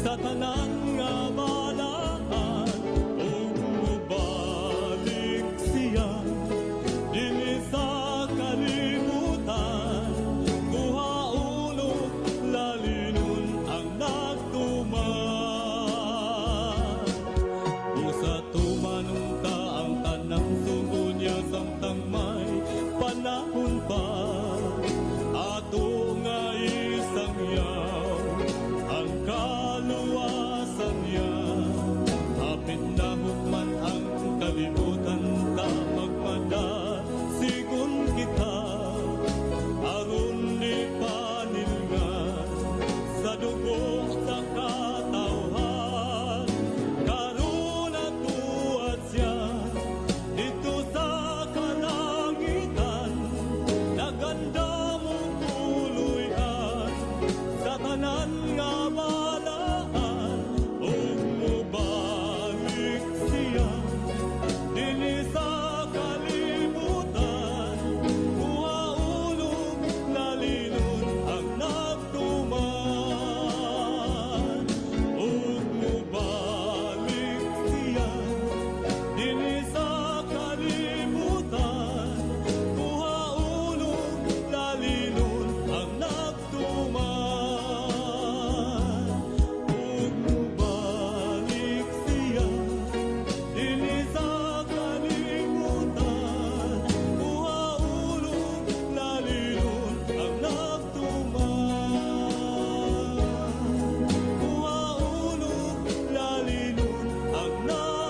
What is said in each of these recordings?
Sa tanan nga balaan ug mubalik siya dinhi sa kalibutan, kuhaon ug lalinon ang nagtuman. Busa tumanon ta ang tanang sugo niya samtang may panahon pa. Ato nga isangyaw ang kaluwasan niya. Hapit na hukman ang kalibutan ta, magmadasigon kita aron di panilngan sa dugo sa katawhan. Karon natuad siya didto sa kalangitan, nagandam og puloy-an sa tanan nga balaan ug mubalik siya dinhi sa kalibutan, kuhaon ug lalinon ang nagtuman ug mubalik siya dinhi sa kalibutan, kuhaon ug lalinon ang nagtuman ug mubalik siya dinhi sa kalibutan, kuhaon ug lalinon ang nagtuman, kuhaon ug lalinon ang nagtuman.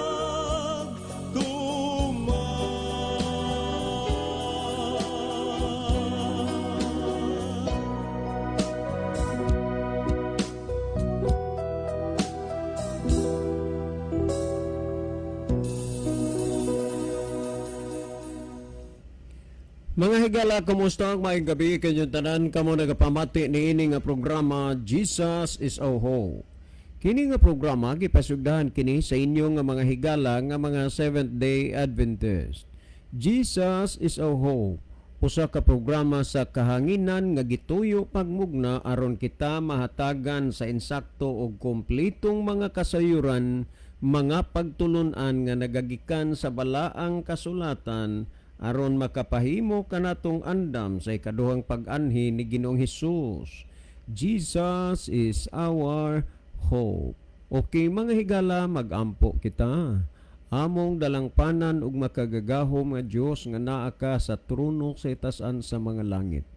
Mga higala, kumusta ang maayong gabi kanyong tanan kamo nagapamati niini nga programa, Jesus is Our Hope. Kini nga programa gipasugdahan kini sa inyo nga mga higala nga mga Seventh Day Adventist. Jesus is Our Hope. Usa ka programa sa kahanginan nga gituyo pagmugna aron kita mahatagan sa insakto ug kompletong mga kasayuran, mga pagtulunan nga nagagikan sa balaang kasulatan aron makapahimo kanatong andam sa ikaduhang pag-anhi ni Ginoong Hesus. Jesus is our hope. Okay, mga higala, magampo kita. Among dalangpanan ug makagagahom nga Dios nga naa ka sa trono sa itasan sa mga langit.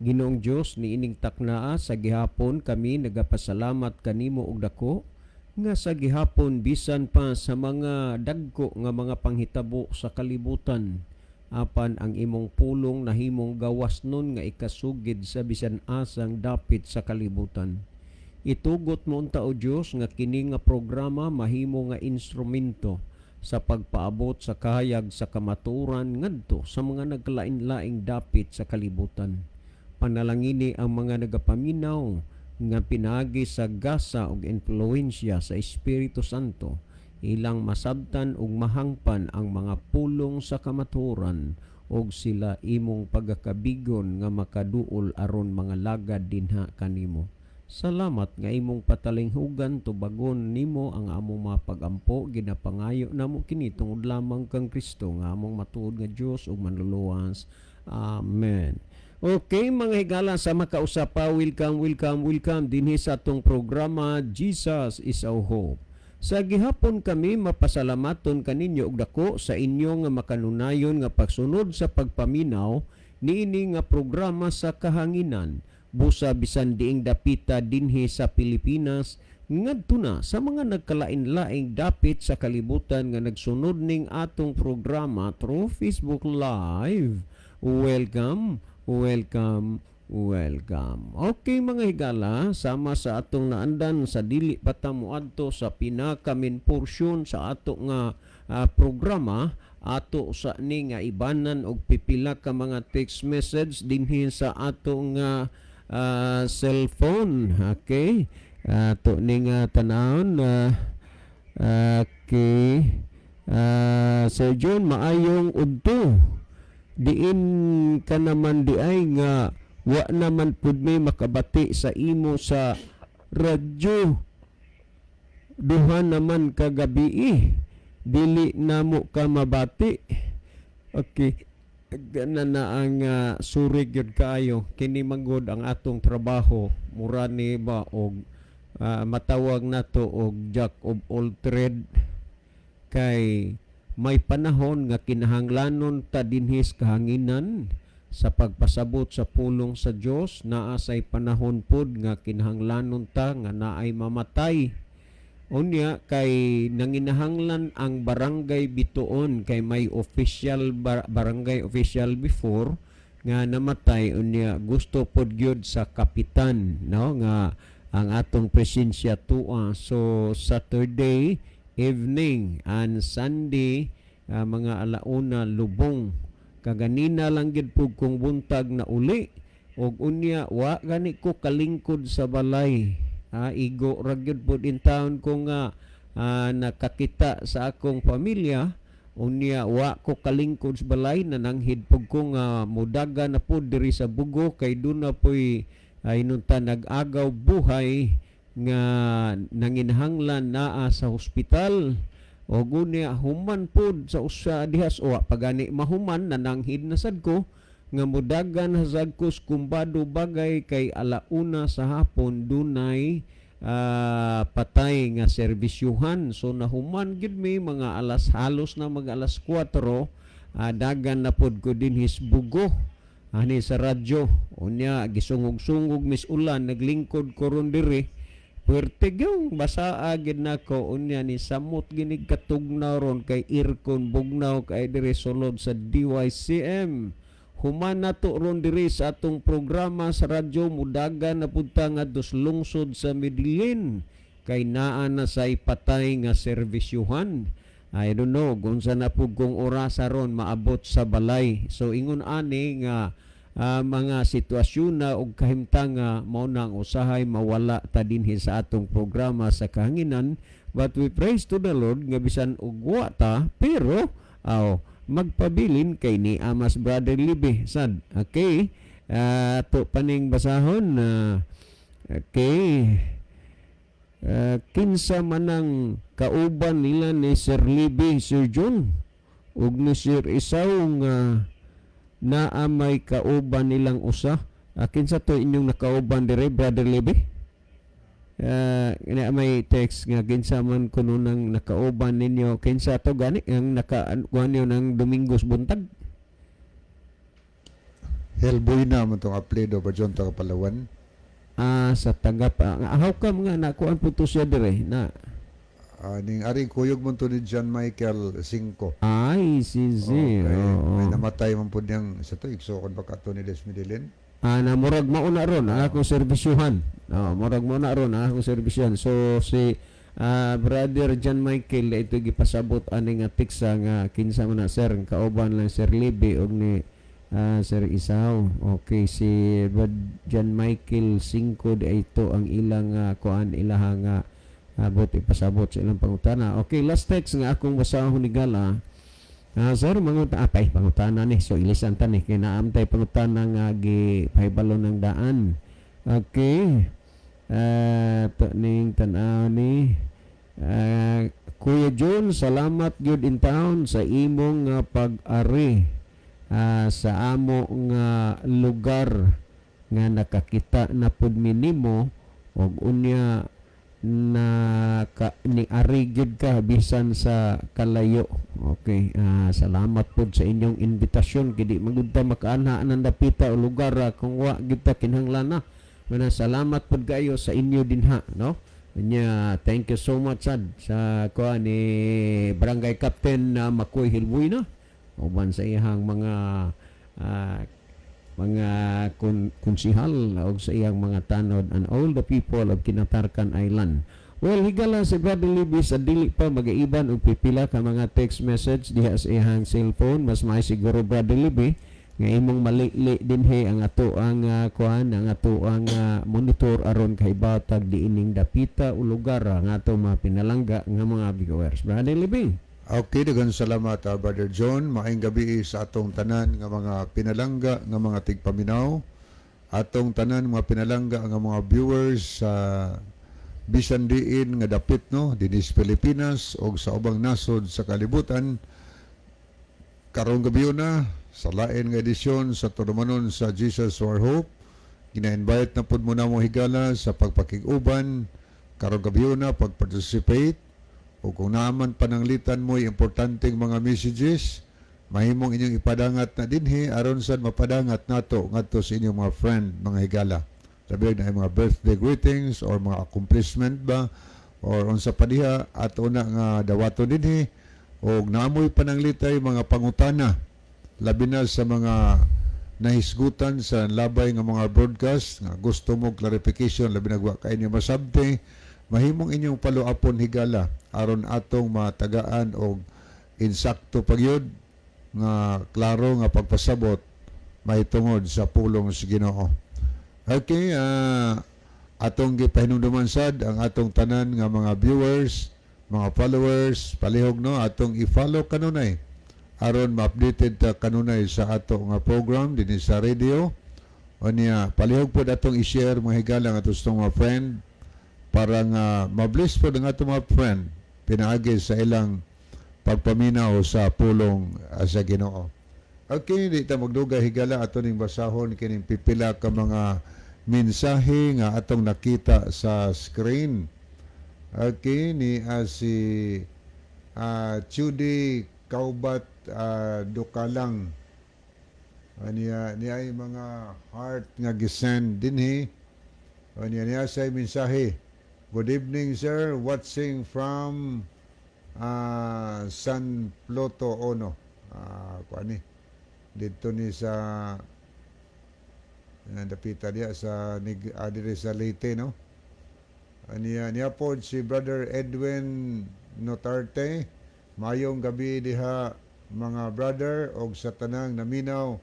Ginoong Dios, niining taknaa sa gihapon kami nagapasalamat kanimo og dako nga sa gihapon, bisan pa sa mga dagko nga mga panghitabo sa kalibutan, apan ang imong pulong nahimong gawas nun nga ikasugid sa bisan asang dapit sa kalibutan. Itugot mo unta, o Dios, nga kini nga programa mahimo nga instrumento sa pagpaabot sa kahayag sa kamatuoran ngadto sa mga nagkalain-laing dapit sa kalibutan. Panalangini ang mga nagapaminaw nga pinaagi sa gasa ug influensya sa Espiritu Santo ilang masabtan ug mahangpan ang mga pulong sa kamatuoran ug sila imong pagakabigon nga makaduol aron mga lagad dinha kanimo. Salamat nga imong patalinghugan, tubagon nimo ang among mga pagampo. Ginapangayo namo kini tungod lamang kang Kristo nga among matuod nga Dios ug manluluwas. Amen. Okay, mga higala, sa makausapa, welcome, welcome, welcome dinhi sa atong programa, Jesus is Our Hope. Sa gihapon kami mapasalamaton kaninyo og dako sa inyo nga makanunayon nga pagsunod sa pagpaminaw niini nga programa sa kahanginan. Busa bisan diing dapita dinhi sa Pilipinas ngadto na sa mga nagkalain-laing dapit sa kalibutan nga nagsunod ning atong programa through Facebook Live. Welcome, welcome, welcome. Okay, mga higala, sama sa atong naandan sa dili pa ta moadto sa pinaka main portion sa ato nga programa, ato sa ni nga ibanan og pipila ka mga text message dinhi sa ato nga cellphone. Okay. Ato ni nga tanawon. Okay. Sir John, maayong udto. Diin ka naman di ay nga wa naman pud mi makabati sa imo sa radyo. Duha naman kagabii, dili namo ka mabati. Okay. Gana na ang surig gyud kaayo. Kini manggod ang atong trabaho, mura ni ba og matawag nato og jack of all trade, kay may panahon nga kinahanglanon ta dinhi sa kahanginan sa pagpasabot sa pulong sa Dios. Naa say panahon pod nga kinahanglanon ta nga naay mamatay. Unya kay nanginahanglan ang barangay Bituon kay may official barangay official before nga namatay. Unya gusto pod gyud sa kapitan, no, nga ang atong presensya tua. So Saturday evening and Sunday, mga alauna lubong. Kaganina lang gid pud kong buntag na uli og unya wa gani ko kalingkod sa balay. Igo ra gyud pud in town ko nga nakakita sa akong pamilya. Unya wa ko kalingkod sa balay, nananghid pud ko nga mudaga na pud diri sa Bugo kay duna poy ay nunta nag-agaw buhay nga nanginahanglan naa sa hospital. Og unya human pud sa usa dihas o pagani mahuman, nananghid na sad ko nga mudagan hasag ko sa kumbado bagay kay alauna sa hapon dunay patay nga serbisyuhan. So nahuman gid mi mga alas, halos na mga alas 4, dagan na pod ko dinhi sa Bugo ani sa radyo. Unya gisungog-sungog mis ulan, naglingkod ko ron diri, puwerte gyud basa gid nako. Unya ni samot ginig katugnaw ron kay aircon bugnaw kay diri sulod sa DYCM. Human nato ron diri sa atong programa sa radyo, mudagan na pud ta ngadto sa lungsod sa Medellin kay naa na sa ipatay nga serbisyuhan. I don't know kung sa na pud kong orasa ron maabot sa balay. So ingon ani nga mga sitwasyon na og kahimtang nga mao na ang usahay mawala ta dinhi sa atong programa sa kahanginan. But we praise to the Lord nga bisan og wa ta, pero aw magpabilin kay ni Amas Brother Libe sad. Okay, to paning basahon na. Okay. Kinsa manang kauban nila ni Sir Libby, Sir John ug ni Sir Isaw nga naa may kauban nilang usa? Kinsa to inyong nakauban dire, Brother Libby? Naa may text nga kinsa man kuno nang nakauban ninyo. Kinsa to gani ang naka kuan niyo ng Domingos buntag? Hellboy na mo itong apelido ba John, taga Palawan. Ah, sa taga pa. How come nga nakuan po to siya dire na? Ning aring kuyog mo to ni John Michael Cinco. Ay, si Z. Okay. Oo. May namatay man po niyang sa to igsuon ba kato ni Des Medellin? Ah, na murag mauna ron ang akong serbisyuhan. Oh, murag mauna ron ang akong serbisyuhan. So si Brother John Michael ito gipasabot ani nga tiksa nga kinsa man na sir ang kauban lang Sir Libby og ni Sir Isaw. Okay, si Brad John Michael Cinco di ito ang ilang kuan, ilahang abot ipasabot sa ilang pangutana. Okay, last text nga akong basahon ni Gala. Sir, manguta apay pangutana ni. So ilisan ta ni kay naamtay pangutana nga gi pahibalo ng daan. Okay. To ning tan-aw ni Kuya John, salamat gyud in town sa imong nga pag-ari sa amo nga lugar nga nakakita na pud mi nimo og unya na ka, ni ari gyud ka bisan sa kalayo. Okay, salamat pud sa inyong invitasyon kay di magud ta makaanha ng dapita o lugar kung wa gyud ta kinahanglan na. Mana salamat pud kayo sa inyo dinha, no? Nya, thank you so much sad sa kuan ni Barangay Captain na Makoy Hilbuina uban sa iyang mga konsihal og sa iyang mga tanod and all the people of Kinatarkan Island. Well, higala si Brother Libby sa dili pa magaiban og pipila ka mga text message diha sa iyang cellphone. Mas may siguro, Brother Libby, nga imong malili dinhi ang ato ang kuan, ang ato ang monitor aron kay batag diining dapita o lugar nga ato mga pinalangga nga mga viewers. Brother Libby. Okay, daghang salamat, Brother John. Maayong gabi sa atong tanan nga mga pinalangga nga mga tigpaminaw. Atong tanan mga pinalangga nga mga viewers sa Bisan diin nga dapit, no, dinhi sa Pilipinas o sa ubang nasod sa kalibutan. Karong gabi na sa lain nga edisyon sa tulumanon sa Jesus Our Hope, gina-invite na pud mo namo, higala, sa pagpakig-uban karong gabi na, pag-participate, o kung naaman pananglitan mo importanteng mga messages, mahimong inyong ipadangat na dinhi aron sad mapadangat nato ngadto sa inyong mga friend, mga higala. Sabi na mga birthday greetings or mga accomplishment ba or unsa pa diha, ato na nga dawaton dinhi, og naamoy pananglitay mga pangutana, labi na sa mga nahisgutan sa labay nga mga broadcast nga gusto mo clarification, labi na wa kay inyo masabti, mahimong inyong paluapon, higala, aron atong matagaan og insakto pagyud nga klaro nga pagpasabot mahitungod sa pulong sa Ginoo. Okay, atong gipahinumduman sad ang atong tanan nga mga viewers, mga followers, palihog, no, atong i-follow kanunay aron ma-updated ta kanunay sa ato nga program dinhi sa radio. O niya, palihog pod atong i-share, mga higala, nga atong mga friend para nga ma-bless pod ang atong mga friend pinaagi sa ilang pagpaminaw sa pulong sa Ginoo. Okay, di ta magdugay, higala, ato ning basahon kining pipila ka mga mensahe nga atong nakita sa screen. Okay, ni si Judy Kaubat Dukalang. Niya niya ay mga heart nga gisend dinhi. Niya niya sa mensahe. "Good evening, sir, watching from San Pluto Ono." Kuan ni dito ni sa dapita diya sa diri sa Leyte, no. Niya niya pod si Brother Edwin Notarte. "Mayong gabi diha, mga brother, og sa tanang naminaw,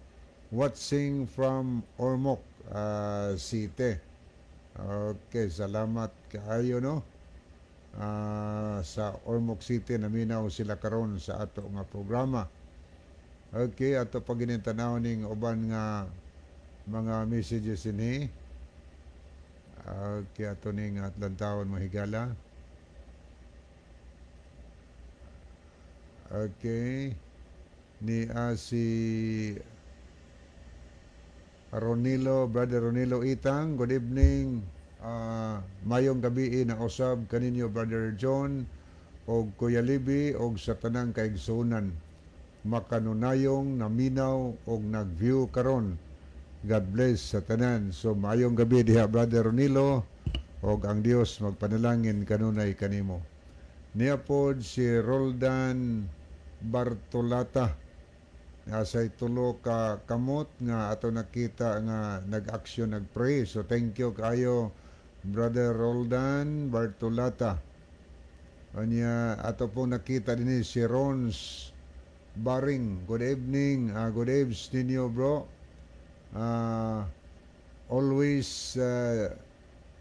watching from Ormoc City." Okay, salamat kaayo, no. Sa Ormoc City naminaw sila karon sa ato nga programa. Okay, ato pag tanaw ning uban nga mga messages ini. Okay, ato ning atlantawon, mga higala. Okay. Ni si Ronilo, Brother Ronilo Itang, "Good evening. Mayong gabi na usab kaninyo, Brother John og Kuya Libi og sa tanang kaigsuonan. Makanunayong naminaw og nag-view karon. God bless sa tanan." So maayong gabi diha, Brother Ronilo, og ang Dios magpanalangin kanunay kanimo. Niya pod si Roldan Bartolata. Nasa tulo ka kamot nga ato nakita nga nag-action, nag-pray. So thank you kayo, Brother Roldan Bartolata. Anya ato po nakita din si Rons Baring. "Good evening. Good eves ninyo, bro. Always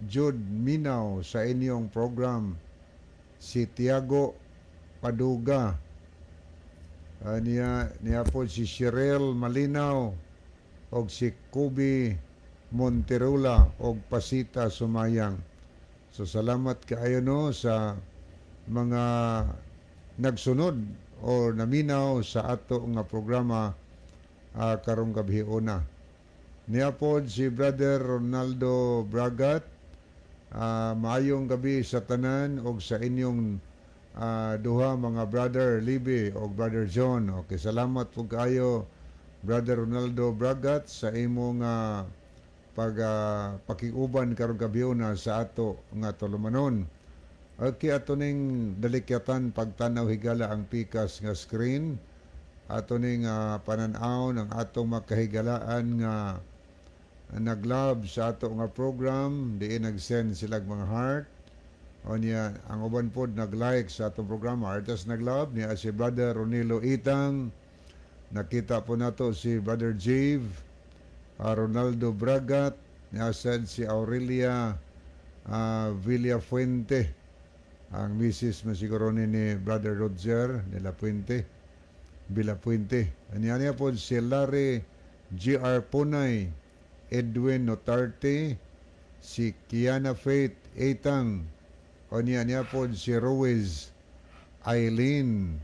Jude minaw sa inyong program." Si Tiago Paduga. Niya, niya po si Cheryl Malinaw og si Kobe Monterula og Pasita Sumayang. So salamat kaayo, no, sa mga nagsunod o naminaw sa ato nga programa karong gabi una. Niya pod si Brother Ronaldo Bragat. "Maayong gabi sa tanan og sa inyong duha mga brother Libby og Brother John." Okay, salamat po kaayo, Brother Ronaldo Bragat, sa imong pag pakiuban karong gabi na sa ato nga tulumanon. Okay, ato ning dalikyatan pagtanaw, higala, ang pikas nga screen. Ato ning panan-aw ng atong makahigalaan nga nag-love sa ato nga program, diin nag-send sila mga heart. O niya, ang uban pod nag-like sa atong programa. Artas nag-love niya si Brother Ronilo Itang. Nakita po nato si Brother Jave, Ronaldo Bragat, niya sad si Aurelia Villafuente. Ang misis man siguro ni Brother Roger de la Puente. Villafuente. Anya niya po si Larry G.R. Punay, Edwin Notarte, si Kiana Faith Etang, O niya niya po si Ruiz Eileen.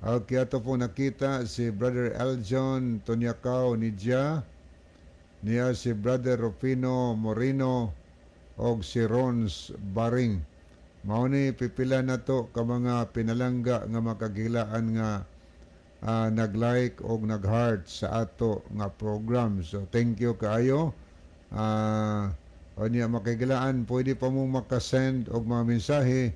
Okay, ato po nakita si Brother Eljon Tonyakaw Nidya, niya si Brother Rufino Moreno og si Rons Baring. Mao ni pipila na to ka mga pinalangga nga makagilaan nga nag-like og nag-heart sa ato nga program. So thank you kaayo. O niya makigilaan, pwede pa mo makasend og mga mensahe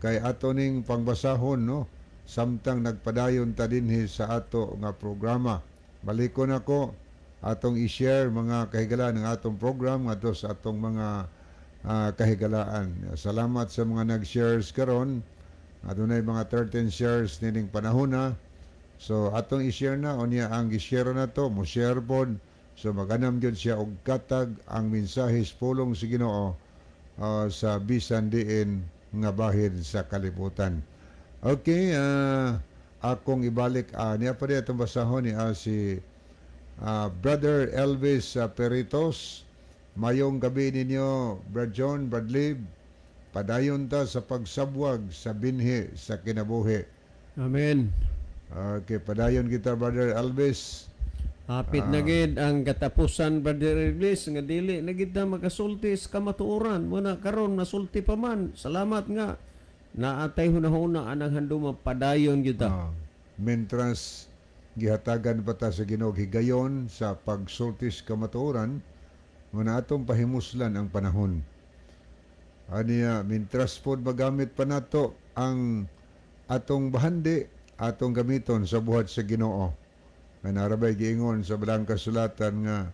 kay ato ning pangbasahon, no, samtang nagpadayon ta dinhi sa ato nga programa. Balikon ako atong i-share, mga kahigalaan, ng atong program ngadto sa atong mga kahigalaan. Salamat sa mga nag-shares karon. Adunay mga 13 shares nining panahon na. So atong i-share na, unya ang gi-share na to, mo share pod. So maganam gyud siya og katag ang mensahe sa pulong sa Ginoo sa bisan diin nga bahin sa kalibutan. Okay, akong ibalik niya pa di atong basahon ni si Brother Elvis Peritos. Mayong gabi ninyo, Brad John, Brad Lib. Padayon ta sa pagsabwag sa binhi sa kinabuhi. Amen. Okay, padayon kita, Brother Elvis. Hapit na gid ang katapusan, Brother Elvis, nga dili na gid ta makasulti sa kamatuoran. Muna karon nasulti pa man. Salamat nga naatay hunahuna anang handuma, padayon gyud ta. Mentras gihatagan pa ta sa Ginoo higayon sa pagsulti sa kamatuoran, nga atong pahimuslan ang panahon. Aniya, mintras pod magamit pa nato ang atong bahandi, atong gamiton sa buhat sa Ginoo. Nga narabay giingon sa Balaang Kasulatan nga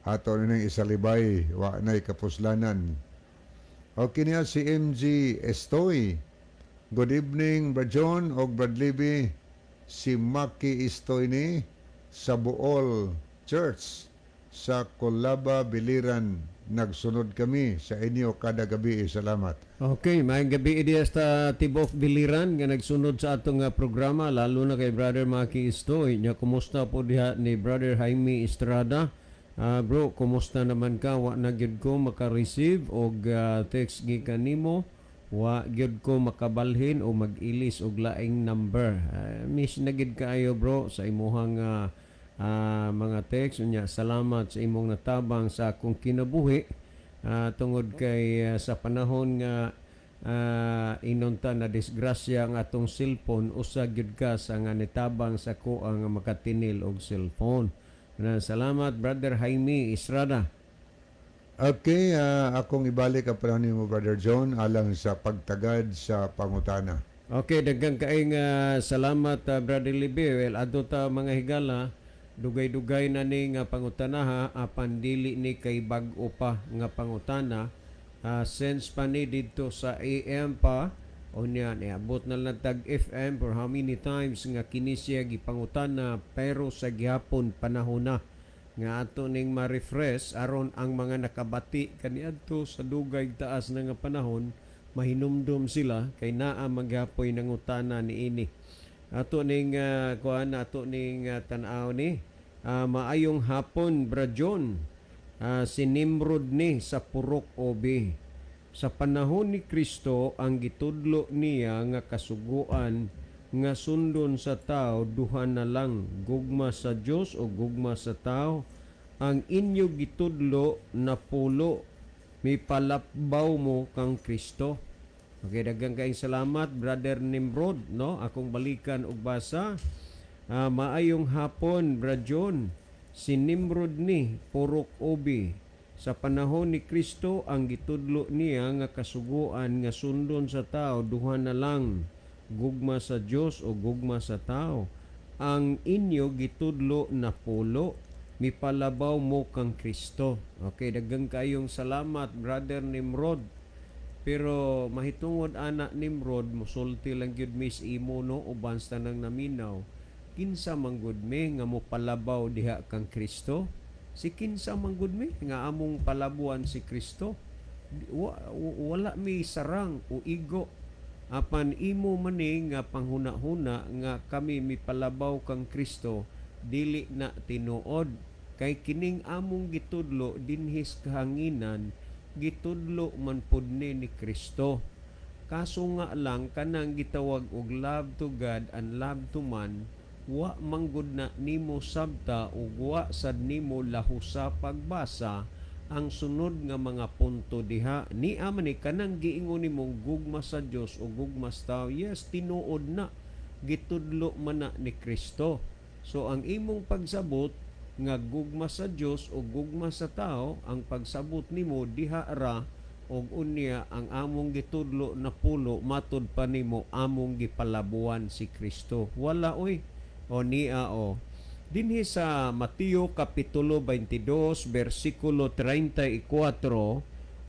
ato ning isalibay, wa nay kapuslanan. Okay niya si MG Estoy. Good evening, Brad John og Brad Libby. Si Maki Estoy ni sa Buol Church sa Colaba, Biliran. Nagsunod kami sa inyo kada gabi. Salamat. Okay, maayong gabi diya sa tibok Biliran nga nagsunod sa atong programa, lalo na kay Brother Maki Istoy. Nya kumusta po diha ni Brother Jaime Estrada? Bro, kumusta naman ka? Wa na gyud ko maka-receive og text gikan nimo. Wa gyud ko makabalhin o mag-ilis og laing number. Miss na gyud kaayo, bro, sa imuhang mga text. Unya salamat sa imong natabang sa akong kinabuhi. Tungod kay sa panahon nga inonta na disgrasya ang atong cellphone, usa gyud ka sa nga nitabang sa kuha nga makatinil og cellphone. Na salamat, Brother Jaime Estrada. Okay, akong ibalik ang panahon nimo, Brother John, alang sa pagtagad sa pangutana. Okay, daghang kaayong salamat, Brother Libe. Well, adto ta, mga higala, dugay-dugay na ni nga pangutana ha, apan dili ni kay bag-o pa nga pangutana. Since pa ni didto sa AM pa, unya niabot na lang tag FM, for how many times nga kini siya gipangutana, pero sa gihapon panahon na nga ato ning ma-refresh aron ang mga nakabati kaniadto sa dugay taas na nga panahon mahinumdum sila kay naa maghapoy nangutana niini. Ato ning kuan, ato ning tan-aw ni. Maayong hapon, Bra John. Si Nimrod ni sa Purok Obi. Sa panahon ni Kristo, ang gitudlo niya nga kasuguan nga sundon sa tao duha na lang, gugma sa Dios o gugma sa tao. Ang inyo gitudlo na pulo, mipalapbaw mo kang Kristo. Okay, daghang kaayong salamat, Brother Nimrod, no? Akong balikan og basa. Maayong hapon, Brad John. Si Nimrod ni Purok Obi. Sa panahon ni Kristo, ang gitudlo niya nga kasuguan nga sundon sa tao duha na lang, gugma sa Dios o gugma sa tao. Ang inyo gitudlo na pulo, mipalabaw mo kang Kristo. Okay, daghang kayong salamat, Brother Nimrod. Pero mahitungod ana, Nimrod, musulti lang gyud mis imo, no, uban sa nang naminaw. Kinsa man gud mi nga mopalabaw diha kang Kristo? Si kinsa man gud mi nga among palabuan si Kristo? Wala mi sarang o igo. Apan imo man ni nga panghuna-huna nga kami mipalabaw kang Kristo, dili na tinuod. Kay kining among gitudlo dinhi sa kahanginan, gitudlo man pud ni Kristo. Kaso nga lang, kanang gitawag og love to God and love to man, wa manggod na nimo sabta ug wa sad nimo lahusa pagbasa ang sunod nga mga punto diha. Ni man ni kanang giingon nimong gugma sa Dios o gugma sa tao, yes, tinuod na, gitudlo man na ni Kristo. So ang imong pagsabot nga gugma sa Dios o gugma sa tao, ang pagsabot nimo diha ra, og unya ang among gitudlo na pulo, matud pa nimo among gipalabuan si Kristo. Wala oy. O niya o. Dinhi sa Mateo kapitulo 22 bersikulo 34,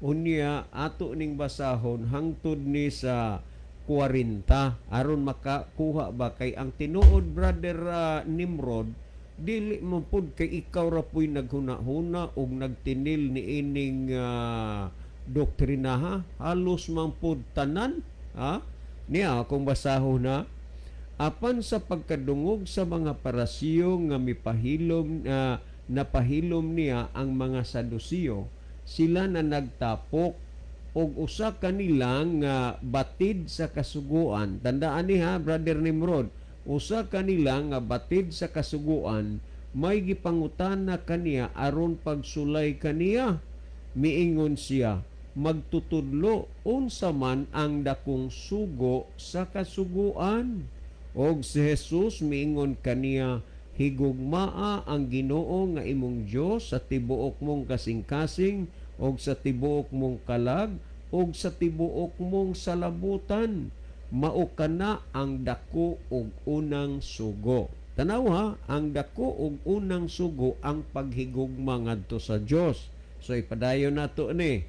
unya ato ning basahon hangtod ni sa 40 aron makakuha ba, kay ang tinuod, Brother Nimrod, dili man pud kay ikaw ra puy naghuna-huna og nagtinil ni ining doktrina ha, halos man pud tanan ha. Niya akong basahon na. Apan sa pagkadungog sa mga Parasiyo nga mipahilom napahilom niya ang mga Sadusiyo, sila na nagtapok, og usa kanilang nga batid sa kasuguan. Tandaan niha, Brother Nimrod, usa kanila nga batid sa kasuguan may gipangutana kaniya aron pagsulay kaniya. Miingon siya, "Magtutudlo, unsa man ang dakong sugo sa kasuguan?" Og si Jesus miingon kaniya, "Higugmaa ang Ginoo nga imong Dios sa tibuok mong kasing-kasing og sa tibuok mong kalag og sa tibuok mong salabutan. Mao kana ang dako ug unang sugo." Tanaw ha, ang dako ug unang sugo ang paghigugma ngadto sa Dios. So ipadayon nato ni.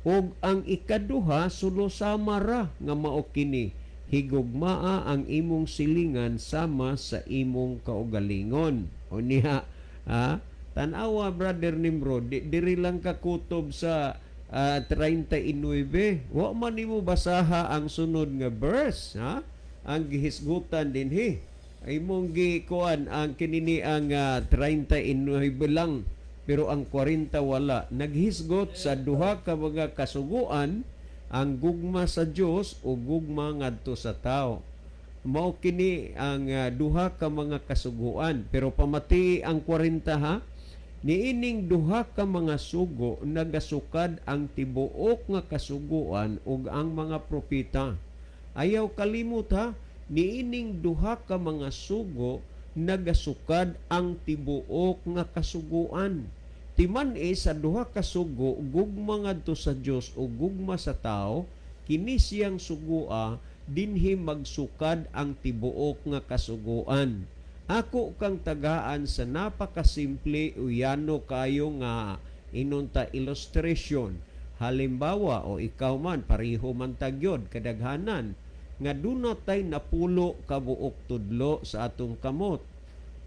"Ug ang ikaduha sulosama ra nga mao kini: higugmaa ang imong silingan sama sa imong kaugalingon." O niya, ha? Tanawa, Brother Nimrod, diri lang ka kutob sa 39. Wa man nimo basaha ang sunod nga verse, ha? Ang gihisgutan dinhi. Imong gikuan ang kinini ang 39 lang, pero ang 40 wala. Naghisgot sa duha ka mga kasuguan, ang gugma sa Dios o gugma ngadto sa tao. Mao kini ang duha ka mga kasuguan. Pero pamati ang 40 ha. "Niining duha ka mga sugo nagasukad ang tibuok nga kasuguan ug ang mga propeta." Ayaw kalimot ha, niining duha ka mga sugo nagasukad ang tibuok nga kasuguan. Timan e sa duha ka sugo, gugma ngadto sa Dios o gugma sa tao, kini siyang sugua dinhi magsukad ang tibuok nga kasuguan. Ako kang tagaan sa napakasimple o yano kayo nga inunta illustration. Halimbawa, o ikaw man, pareho man tagyod, kadaghanan, nga duna tay 10 ka buok tudlo sa atong kamot.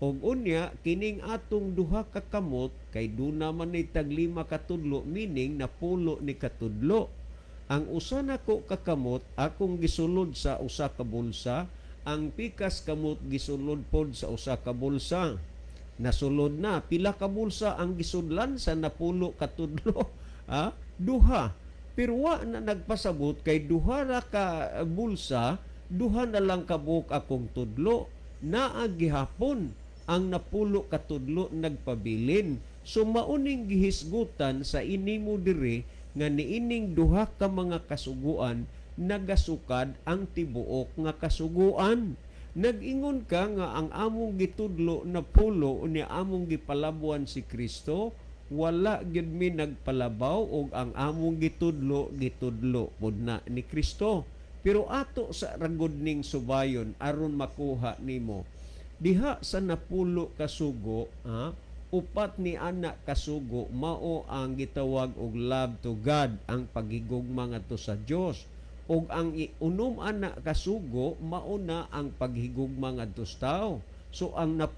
Og unya, kining atong duha ka kamot, kay duna man ni tag 5 ka tudlo, meaning 10 ni katudlo. Ang usa nako ka kamot akong gisulod sa usa ka bulsa, ang pikas kamot gisulod pod sa usa ka bulsa. Nasulod na, pila ka bulsa ang gisudlan sa 10 ka tudlo? Ha? Duha. Pero wa na nagpasabot kay duha ra ka bulsa, duha na lang kabuok akong tudlo. Naa gihapon ang 10 ka tudlo nagpabilin. So mauning gihisgutan sa inimo diri nga niining duha ka mga kasuguan nagasukad ang tibuok nga kasuguan. Nag-ingon ka nga ang among gitudlo na 10 ni among gipalabuan si Kristo, wala gyud mi nagpalabaw, og ang among gitudlo, gitudlo pud na ni Kristo. Pero ato sa ragod ning subayon aron makuha nimo. Diha sa 10 ka sugo, ha, upat ni ana kasugo mao ang gitawag og love to God, ang paghigugma ngadto sa Dios. Ug ang 6 ana kasugo mao na ang paghigugma ngadto sa tao. So ang 10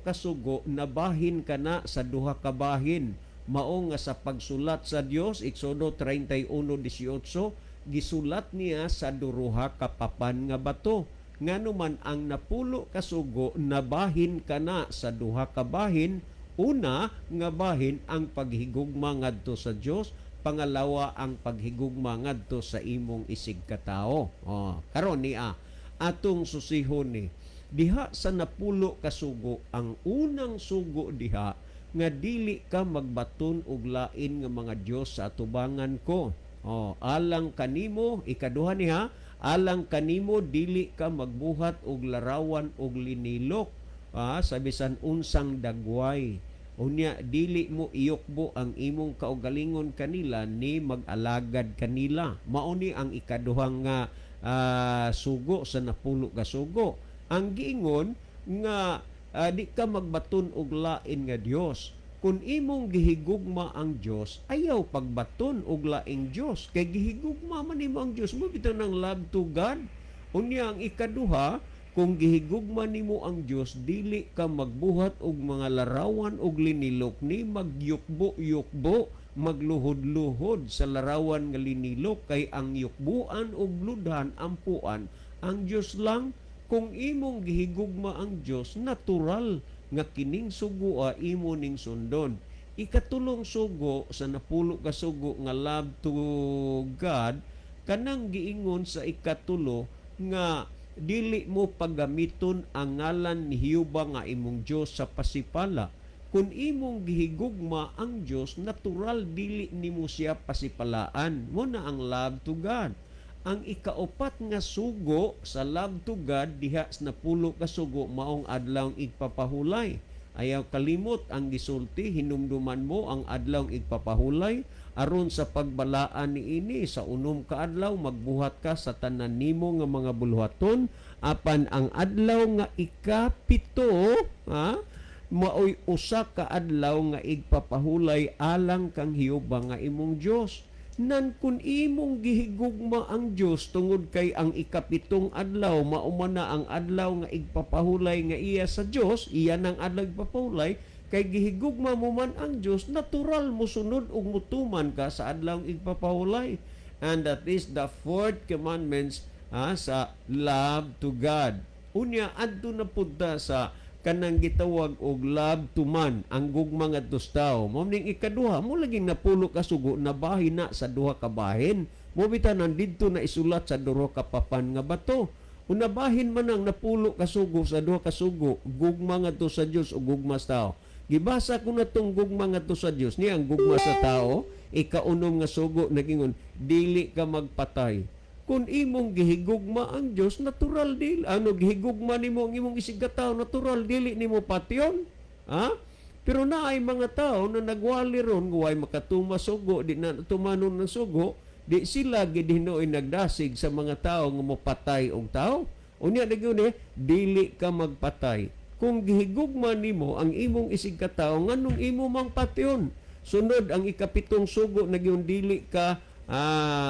kasugo nabahin kana sa duha ka bahin. Mao nga sa pagsulat sa Dios, Exodo 31:18, gisulat niya sa duruha ka papan nga bato. Ngano man ang 10 kasugo nabahin kana sa duha ka bahin. Una nga bahin ang paghigugma ngadto sa Dios, Pangalawa, ang paghigugma ngadto sa imong isig katawo. Oh, karon niya atong susihon ni diha sa 10 ka sugo. Ang unang sugo diha nga dili ka magbaton og lain nga mga Dios sa atubangan ko. Oh, alang kanimo, ikaduha niya, alang kanimo dili ka magbuhat og larawan og linilok sa bisan unsang dagway. Unya dili mo iyukbo ang imong kaugalingon kanila ni mag-alagad kanila. Mao ni ang ikaduhang nga sugo sa 10 ka sugo. Ang giingon nga di ka magbaton og lain nga Dios. Kung imong gihigugma ang Dios, ayaw pagbaton og laing Dios kay gihigugma man nimo ang Dios mo bitaw ng love to God. Unya ang ikaduha, kung gihigugma nimo ang Dios, dili ka magbuhat og mga larawan og linilok ni magyukbo-yukbo, magluhod-luhod sa larawan nga linilok, kay ang yukbuan og ludhan, ampuan ang Dios lang. Kung imong gihigugma ang Dios, natural nga kining sugoa imo ning sundon. Ikatulong sugo sa 10 ka sugo nga love to God, kanang giingon sa ikatulo nga dili mo paggamiton ang ngalan ni Jehova nga imong Dios sa pasipala. Kung imong gihigugma ang Dios, natural dili nimo siya pasipalaan. Mo na ang love to God. Ang ikaupat nga sugo sa love to God diha sa 10 ka sugo, maong adlaw igpapahulay. Ayaw kalimot ang gisulti, hinumduman mo ang adlaw igpapahulay aron sa pagbalaan niini. Sa 6 ka adlaw magbuhat ka sa tanan nimo nga mga buluhaton, apan ang adlaw nga 7, ha, maoy usa ka adlaw nga igpapahulay alang kang Jehova nga imong Dios. Nan kun imong gihigugma ang Dios, tungod kay ang 7 adlaw mao man na ang adlaw nga igpapahulay nga iya sa Dios, iya nang adlaw igpapahulay, kay gihigugma mo man ang Dios, natural mosunod ug mutuman ka sa adlaw igpapahulay. And that is the fourth commandments sa love to God. Unya adto na pud ta sa kanang gitawag og love to man, ang gugma ngadto sa tawo. Mao ning ikaduha mo laging 10 ka sugo nabahin na sa duha ka bahin mo bitanan didto na isulat sa duha ka papan nga bato. Unabahin man ang 10 ka sugo sa duha ka sugo, gugma ngadto sa Dios o gugma sa tao. Gibasa ko na tong gugma ngadto sa Dios niya. Ang gugma sa tao, ikaunom nga sugo, nagingon dili ka magpatay. Kung imong gihigugma ang Dios, natural dili ano gihigugma nimo ang imong isig ka, natural dili nimo patyon, ha? Pero naay mga tao na nagwali ron nga way makatuma sugo, di na tumanon ng sugo, di sila gid hinuoy nagdasig sa mga tao nga mopatay og tao. Unya nagyun eh, dili ka magpatay. Kung gihigugma nimo ang imong isig ka tao, nganong imo mang patyon? Sunod, ang 7 sugo nagyun dili ka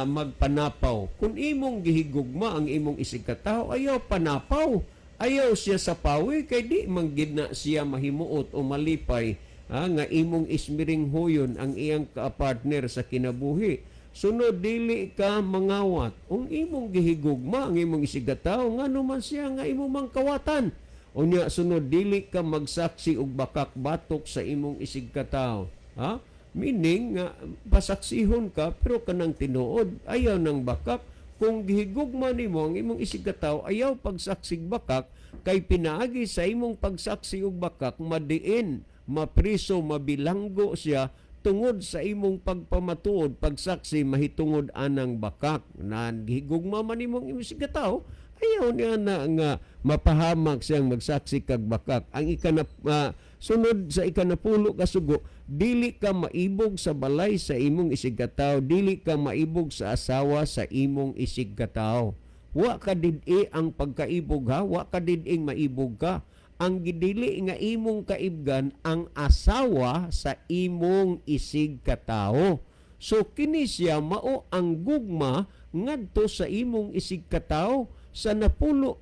magpanapaw. Kung imong gihigugma ang imong isig katao, ayaw panapaw. Ayaw siya sa pawi kay di man gid na siya mahimuot o malipay nga imong ismiring huyon ang iyang ka-partner sa kinabuhi. Sunod, dili ka mangawat. Kung imong gihigugma ang imong isig katao, ngano man siya nga imo mang kawatan? Unya sunod, dili ka magsaksi og bakak batok sa imong isig katao. Ha? Meaning nga pasaksihon ka pero kanang tinuod, ayaw ng bakak. Kung gihigugma nimo ang imong isig katao, ayaw pagsaksig bakak kay pinaagi sa imong pagsaksi og bakak, madiin, mapriso, mabilanggo siya tungod sa imong pagpamatuod, pagsaksi mahitungod anang bakak. Nan gihigugma man nimo ang imong isig katao, ayaw niya na nga mapahamak siyang magsaksi kag bakak. Ang sunod sa 10 ka sugo, dili ka maibog sa balay sa imong isig katao, dili ka maibog sa asawa sa imong isig katao. Wa ka did-i ang pagkaibog ha, wa ka did-ing maibog ka. Ang gidili nga imong kaibgan ang asawa sa imong isig katao. So kini siya mao ang gugma ngadto sa imong isig katao. Sa 10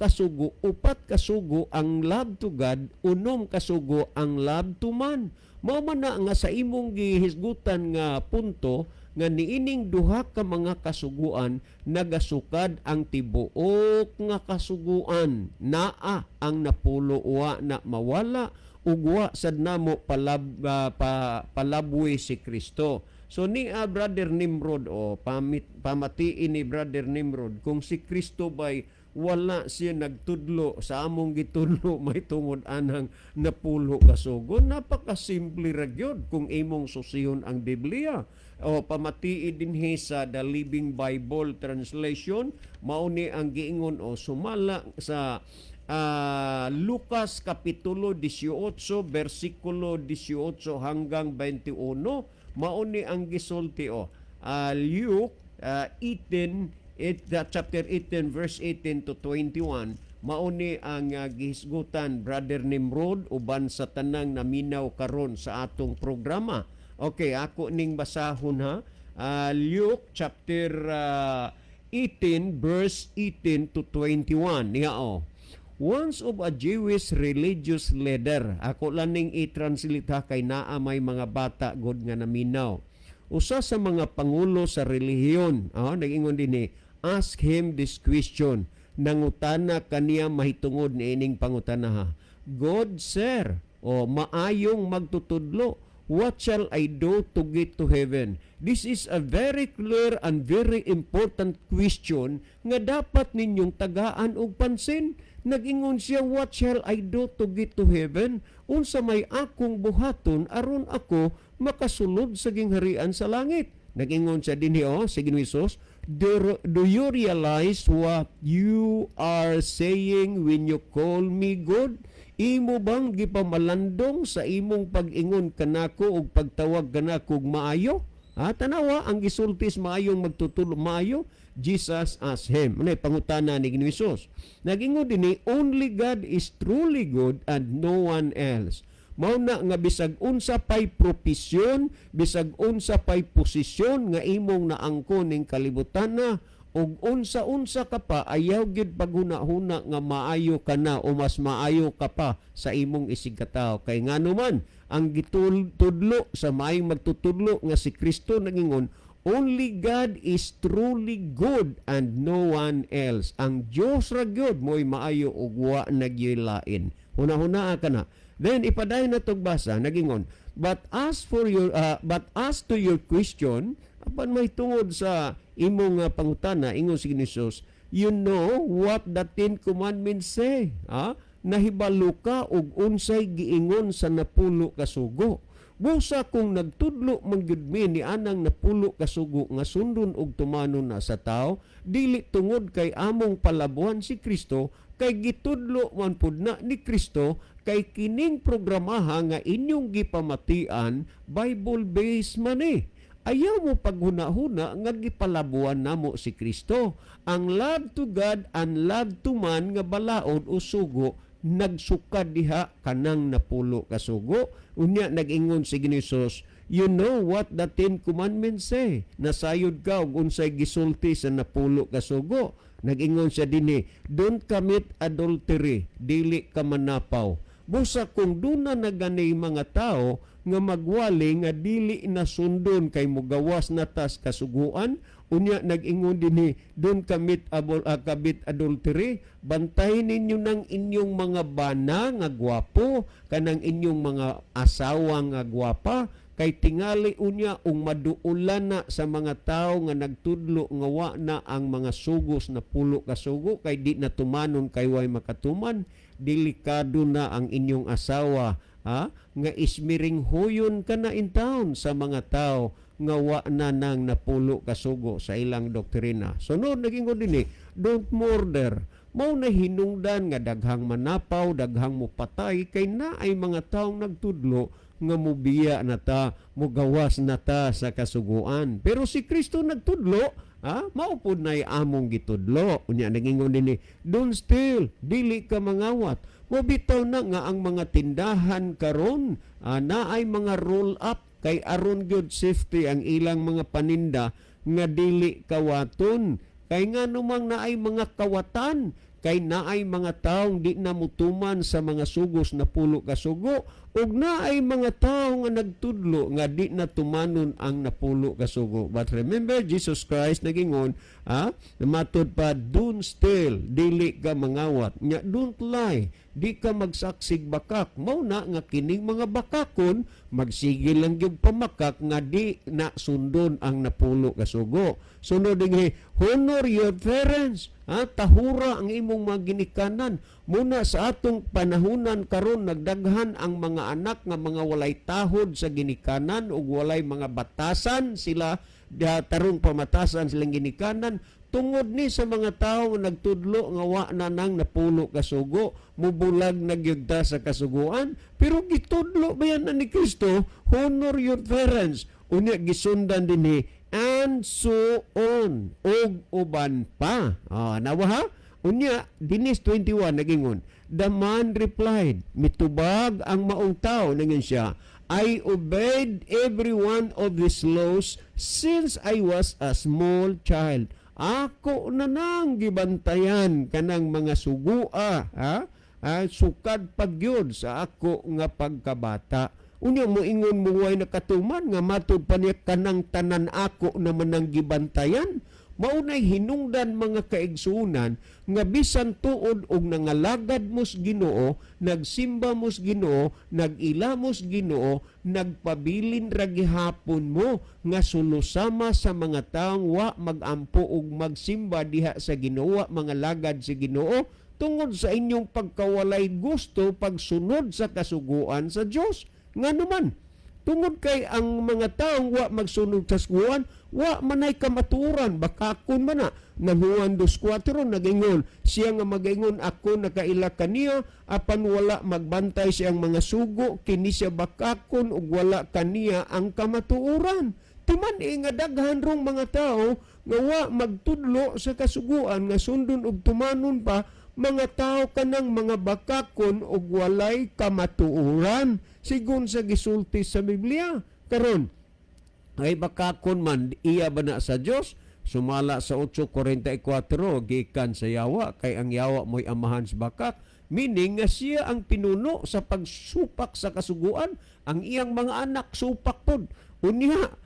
ka sugo, 4 ka sugo ang love to God, 6 ka sugo ang love to man. Mao man na nga sa imong gihisgutan nga punto nga niining duha ka mga kasuguan nagasukad ang tibuok nga kasuguan. Naa ang 10, wa na mawala ug wa sad namo palabwi si Kristo. So ni Brother Nimrod, o pamit pamatiin ni Brother Nimrod kung si Kristo bay wala siya nagtudlo sa among gitudlo may tungod anang napulo ka sugo. Napakasimple ra gyud kung imong susihon ang Biblia. O pamatii dinhi sa The Living Bible Translation, mao ni ang giingon o sumala sa Lucas kapitulo 18 bersikulo 18 hanggang 21, mao ni ang gisulti o Luke 18 it, chapter 18 verse 18 to 21, mao ni ang gihisgutan, Brother Nimrod, uban sa tanang naminaw karon sa atong programa. Okay, ako ning basahon ha. Luke chapter 18 verse 18 to 21 niya oh. Once of a Jewish religious leader. Ako lang ning i-translate ha kay naa may mga bata god nga naminaw. Usa sa mga pangulo sa relihiyon, nag-ingon dinhi, ask him this question. Nangutana kaniya mahitungod niining pangutana ha. "Good sir," o maayong magtutudlo, "what shall I do to get to heaven?" This is a very clear and very important question nga dapat ninyong tagaan og pansin. Nag-ingon siya, "What shall I do to get to heaven?" Unsa may akong buhaton aron ako makasulod sa gingharian sa langit? Nag-ingon siya dinhi oh, si Ginoo Jesus, Do you realize what you are saying when you call me good? Imo bang gipamalandong sa imong pag-ingon kanako ug pagtawag kanako og maayo?" Ha, tanawa ang gisulti sa maayong magtutudlo, maayo. Jesus asked him. Ano pangutana ni Ginoo Jesus? Nag-ingon dinhi, "Only God is truly good and no one else." Mao na nga bisag unsa pay propesyon, bisag unsa pay posisyon nga imong naangkon ning kalibutan na ug unsa-unsa ka pa, ayaw gyud paghuna-huna nga maayo ka na o mas maayo ka pa sa imong isigkatawo. Kay ngano man ang gitudlo sa maayong magtutudlo nga si Kristo, nagingon, "Only God is truly good and no one else." Ang Dios ra gyud mo'y maayo ug wa na gyud lain. Huna-hunaa ka na. Then ipadayon na tog basa, nagingon, But as to your question," apan may tungod sa imong pangutana, ingon si Jesus, "you know what the Ten Commandments say." Ha? Nahibalo ka og unsay giingon sa napulo ka sugo. Busa kung nagtudlo man gyud mi ni anang napulo ka sugo nga sundon og tumanon na sa tao, dili tungod kay among palabuhan si Kristo, kay gitudlo man pud na ni Kristo, kay kining programaha nga inyong gipamatian, Bible based man eh. Ayaw mo paghuna-huna nga gipalabuan namo si Kristo. Ang love to God and love to man nga balaod o sugo nagsukad diha kanang napulo ka sugo. Unya nag-ingon si Ginoo Jesus, "You know what the Ten Commandments say." Nasayod ka og unsay gisulti sa napulo ka sugo. Nag-ingon siya dinhi, "Don't commit adultery," dili ka manapaw. Busa kung duna na gani mga tao nga magwali nga dili na sundon kay mugawas na tas kasuguan, unya nag-ingon dinhi, "Don't commit adultery." Bantay ninyo ng inyong mga bana nga gwapo, kanang inyong mga asawa nga gwapa, kay tingali unya ung maduulan na sa mga tao nga nagtudlo nga wa na ang mga sugos na pulo ka sugo kay di na tumanon kay way makatuman, delikado na ang inyong asawa ha, nga ismiring huyon ka na in town sa mga tao nga wa na nang napulo ka sugo sa ilang doktrina. Sunod, naging dinhi, "Don't murder." Mao na hinungdan nga daghang manapaw, daghang mupatay kay naay mga taong nagtudlo nga mubiya na ta, mugawas na ta sa kasuguan. Pero si Kristo nagtudlo, ha, mao pud nay among gitudlo. Unya nagingon dinhi, "Don't steal," dili ka mangawat. Mobitaw na nga ang mga tindahan karon naay mga roll up kay aron gyud safety ang ilang mga paninda nga dili kawaton. Kay nga numang naay mga kawatan. Kay naay mga taong di na mutuman sa mga sugos 10 ka sugo, ug naay mga tao nga nagtudlo nga di na tumanon ang 10 ka sugo. But remember, Jesus Christ nagingon, matud pa, "Don't steal," dili ka mangawat nya, "Don't lie," di ka magsaksig bakak. Mao na nga kining mga bakakon magsige lang gyud pamakak nga di na sundon ang 10 ka sugo. Sunod dinhi, "Honor your parents," ha, tahura ang imong mga ginikanan. Muna sa atong panahunan karon, nagdaghan ang mga anak nga mga walay tahod sa ginikanan ug walay mga batasan sila tarong pamatasan silang ginikanan, tungod ni sa mga tao nga nagtudlo nga wa na nang 10 ka sugo, mubulag na gyud ta sa kasuguan. Pero gitudlo ba yan na ni Kristo, "Honor your parents"? Unya gisundan dinhi, "and so on," ug uban pa. Nawa ha. Unya dinis 21, nagingon, the man replied, mitubag ang maong tao, ningon siya, "I obeyed every one of these laws since I was a small child." Ako na nang gibantayan kanang mga sugua, ha? Sukad pagyud sa ako nga pagkabata. Unya moingon mo way nakatuman nga matud pa niya kanang tanan ako naman ang gibantayan. Maunay hinungdan, mga kaigsunan, nga bisan tuod og nangalagad mo sa Ginoo, nagsimba mo sa Ginoo, nag-ila mo sa Ginoo, nagpabilin ra gihapon mo nga sulusama sa mga taong wa magampo og magsimba diha sa Ginoo, wa mangalagad sa Ginoo, tungod sa inyong pagkawalay gusto pagsunod sa kasuguan sa Dios. Ngano man? Tungod kay ang mga taong wa magsunod sa kasuguan, wa manay kamatuoran, bakakon man na. Nang Juan 2.4 nagingon, siya nga magaingon, "Ako nakaila kaniya," apan wala magbantay siyang mga sugo, kini siya bakakon ug wala kaniya ang kamatuoran. Timan nga daghan rong mga tao nga wa magtudlo sa kasuguan nga sundon ug tumanon pa, mga tao kanang mga bakakon ug walay kamatuoran sigon sa gisulti sa Biblia. Karon ay bakakon man, iya ba na sa Dios? Sumala sa 8.44, gikan sa yawa, kay ang yawa mo'y amahan sa bakak, meaning nga siya ang pinuno sa pagsupak sa kasuguan. Ang iyang mga anak supak pod. Unya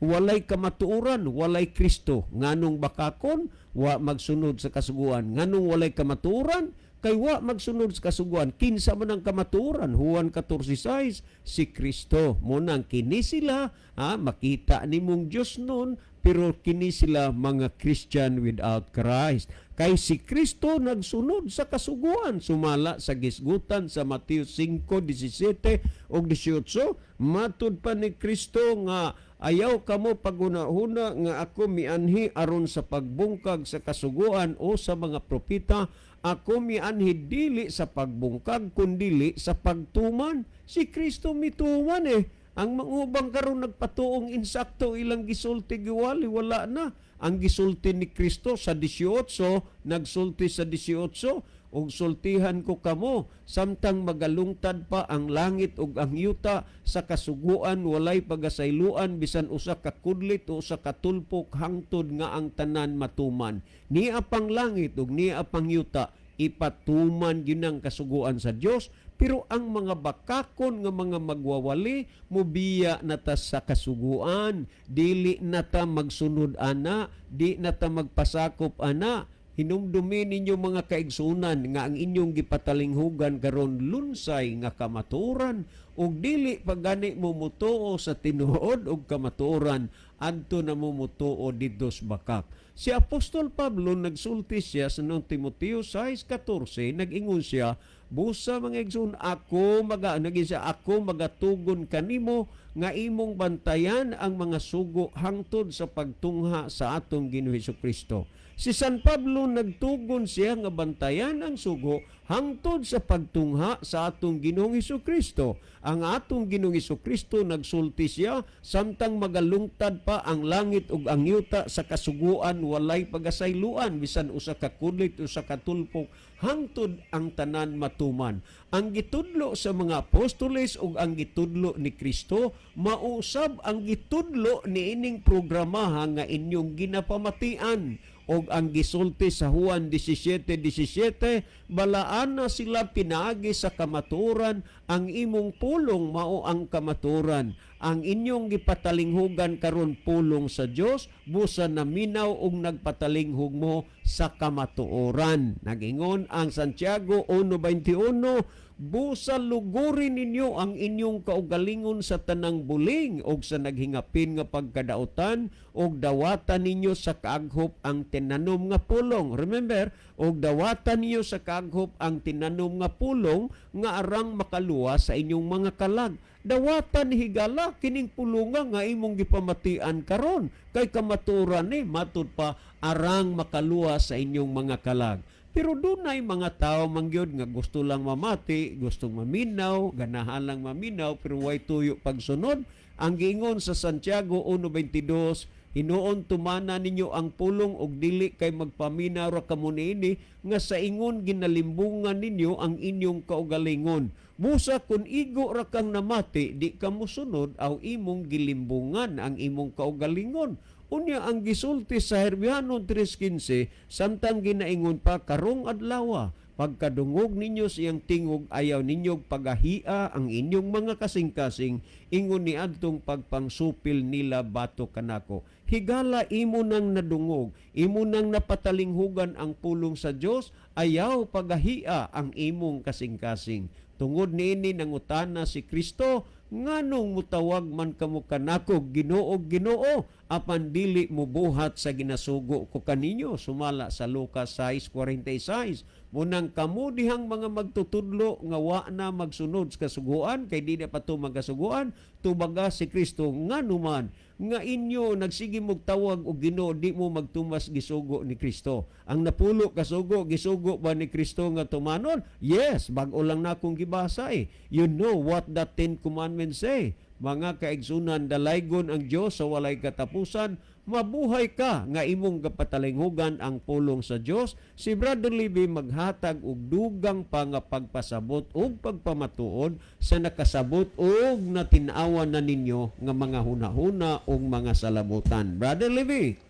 walay kamatuoran, walay Kristo. Nganong bakakon? Wa magsunod sa kasuguan. Nganong walay kamatuoran? Kay wa magsunod sa kasuguan. Kinsa man ang kamatuoran? Juan 14:6, si Kristo. Munang kini sila, ha, makita nimong Dios nun, pero kini sila mga Christian without Christ. Kay si Kristo nagsunod sa kasuguan sumala sa gisgutan sa Mateo 5:17 ug 18. Matud pa ni Kristo nga ayaw kamo paghuna-huna nga ako mianhi aron sa pagbungkag sa kasuguan o sa mga propeta. Ako mianhi dili sa pagbungkag kundili sa pagtuman. Si Kristo mituman eh. Ang mga ubang karon nagpatuong insakto ilang gisulti, giwali wala na ang gisulti ni Kristo sa 18. Nagsulti sa 18, "Ug sultihan ko kamo, samtang magalungtad pa ang langit ug ang yuta, sa kasuguan walay pagasayloan bisan usa ka kudlit o usa ka tulpok hangtod nga ang tanan matuman." Nia pang langit ug nia pang yuta, ipatuman gyud ang kasuguan sa Dios. Pero ang mga bakakon nga mga magwawali, mubiya na ta sa kasuguan, dili na ta magsunod ana, di na ta magpasakop ana. Hinumdumi ninyo, mga kaigsunan, nga ang inyong gipatalinghugan karon lunsay nga kamatuoran, ug dili pagani mo mutuo sa tinuod og kamatuoran, adto na mo mutuo didto sa bakak. Si Apostol Pablo nagsulti siya sa noong Timoteo 6:14, nag-ingon siya, "Busa, mga igsoon, ako maga," naging siya, "ako magatugon kanimo nga imong bantayan ang mga sugo hangtod sa pagtungha sa atong Ginoo Kristo." Si San Pablo nagtugon siya nga bantayan ang sugo hangtod sa pagtungha sa atong Ginoong Kristo. Ang atong Ginoong Kristo nagsulti siya, samtang magalungtad pa ang langit ug ang yuta, sa kasuguan walay pagasayloan bisan usa ka kudlit, usa ka tulpok, hangtod ang tanan matuman. Ang gitudlo sa mga apostoles ug ang gitudlo ni Kristo mausab ang gitudlo niining programaha nga inyong ginapamatian. Og ang gisulti sa Juan 17:17, "Balaana sila pinaagi sa kamatuoran, ang imong pulong mao ang kamatuoran." Ang inyong gipatalinghugan karon pulong sa Dios, busa naminaw og nagpatalinghug mo sa kamatuoran. Nagingon ang Santiago 1:21, "Busa lugurin ninyo ang inyong kaugalingon sa tanang buling og sa naghingapin nga pagkadautan, og dawatan ninyo sa kaaghop ang tinanom nga pulong." Remember, og dawatan ninyo sa kaaghop ang tinanom nga pulong nga arang makaluwas sa inyong mga kalag. Dawatan, higala, kining pulunga nga imong gipamatian karon kay kamatuoran ni, matud pa arang makaluwas sa inyong mga kalag. Pero dunay mga tao mangyud nga gusto lang mamati, gustong maminaw, ganahan lang maminaw, pero way tuyo pagsunod. Ang giingon sa Santiago 1:22, "Hinuon tumana ninyo ang pulong og dili kay magpaminaw ra kamo niini nga sa ingon ginalimbungan ninyo ang inyong kaugalingon." Busa kung igo ra kang namati, di ka mosunod, aw imong gilimbungan ang imong kaugalingon. Unya ang gisulti sa Herbihanon 3:15, samtang ginaingon pa, "Karong adlaw, pagkadungog ninyo siyang tingog, ayaw ninyo pagahia ang inyong mga kasing-kasing ingon ni adtong pagpangsupil nila batok kanako." Higala, imo nang nadungog, imo nang napatalinghugan ang pulong sa Dios, ayaw pagahia ang imong kasing-kasing. Tungod niini nangutana si Kristo, "Nganong mutawag man kamo kanako Ginoo, Ginoo, apan dili mubuhat sa ginasugo ko kaninyo?" Sumala sa Lucas 6:46. Munang kamo dihang mga magtutudlo nga wa na magsunod sa kasuguan, kay di na pa to magkasuguan, tubaga si Kristo, "Nganuman nga inyo nagsige mog tawag og Ginoo, di mo magtumas gisugo ni Kristo?" Ang napulo kasugo, gisugo ba ni Kristo nga tumanon? Yes, bag-o lang na akong gibasa eh. You know what the Ten Commandments say. Mga kaigsunan, dalaygon ang Dios sa walay katapusan. Mabuhay ka nga imong gapatalinghugan ang pulong sa Dios. Si Brother Libby maghatag og dugang pa nga pagpasabot og pagpamatuod sa nakasabot og natin-awan na ninyo nga mga hunahuna og mga salabutan. Brother Libby.